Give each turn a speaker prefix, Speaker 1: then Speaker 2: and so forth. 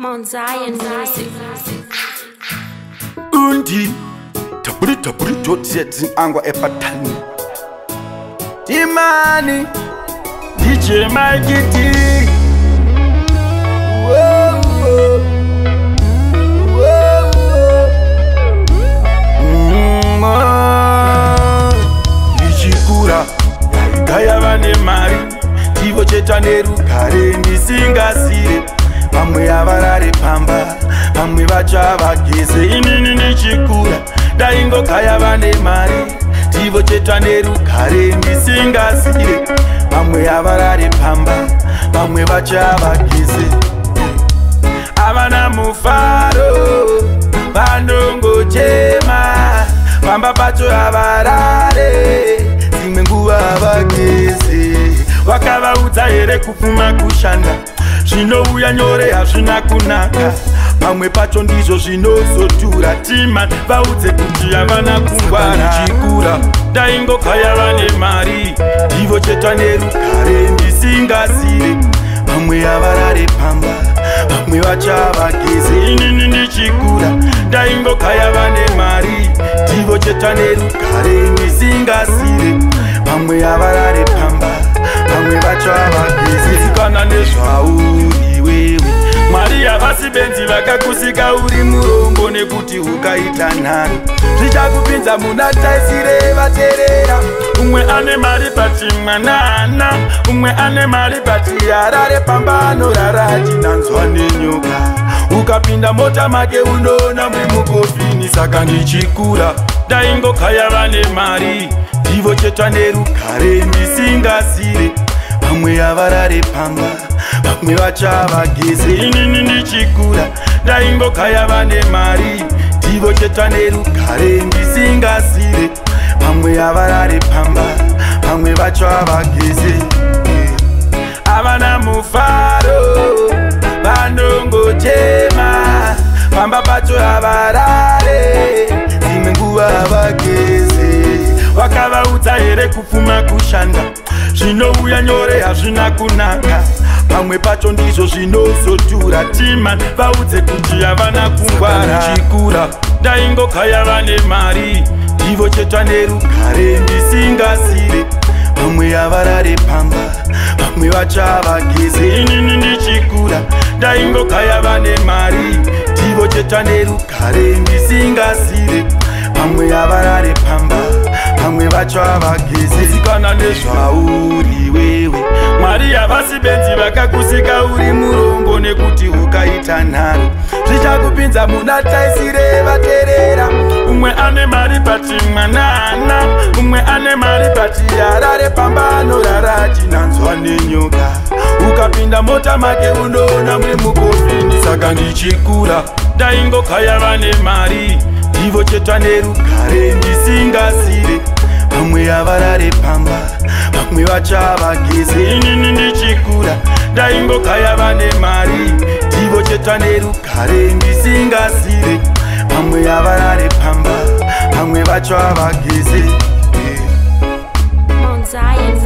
Speaker 1: Mount Zion Music.
Speaker 2: Undi taburi taburi totsetsi angwa epatani Timani DJ Mike T. Whoa, whoa. Whoa, whoa. Ndichikura gaya vane mari ndivo cheta nerugare ndisingasire vamwe havarare pamba vamwe vachavageze inini ndichikura ndaingogaya vane mari ndivo cheta nerugare ndisingasire vamwe havarare pamba vamwe vachavageze havana mufaro vanongochema pamba pacho havarare dzimwe nguva havageze wakavaudza here kupfuma kushanda zvinouya nyore hazvina kunaka pamwe pacho ndizvo zvinozotura tima vaudze kuti havana kungwara ndichikura ndaingogaya vane mari ndivo cheta nerugare ndisingasire vamwe havarare pamba vamwe vachavageze inini ndichikura ndaingogaya vane mari ndivo cheta nerugare ndisingasire vamwe havarare pamba vamwe vachavageze kana nezvauri wewe Mwari havasi benzi vakakusika uri murombo nekuti ukaita nharo zvichakupinza muna taisire vaterera umwe ane mari pati mwanana umwe ane mari pati harare pamba anorara achinanzwa nenyoka ukapinda mota make unoona muri mukofini saka ndichikura ndaingogaya vane mari ndivo cheta nerugare ndisingasire vamwe havarare pamba vamwe vachavageze inini ndichikura ndaingogaya vane mari ndivo cheta nerugare ndisingasire vamwe havarare pamba vamwe vachavageze havana mufaro vanongochema pamba pacho havarare dzimwe nguva havageze wakavaudza here kupfuma kushanda zvinouya nyore hazvina kunaka pamwe pacho ndizvo zvinozotura tima vaudze kuti havana kungwara ndichikura ndaingogaya vane mari ndivo cheta nerugare ndisingasire vamwe havarare pamba vamwe vachavageze inini ndichikura ndaingogaya vane mari ndivo cheta nerugare ndisingasire vamwe havarare pamba vamwe vachavageze kana nezvauri wewe Mwari havasi benzi vakakusika uri murombo nekuti ukaita nharo zvichakupinza muna taisire vaterera umwe ane mari pati mwanana umwe ane mari pati harare pamba anorara achinanzwa nenyoka ukapinda mota make unoona muri mukofini saka ndichikura ndaingogaya vane mari ndivo cheta nerugare ndisingasire vamwe havarare pamba vamwe vachavageze inini ndichikura ndaingogaya vane mari ndivo cheta nerugare ndisingasire vamwe havarare pamba vamwe vachavageze
Speaker 1: Mount Zion.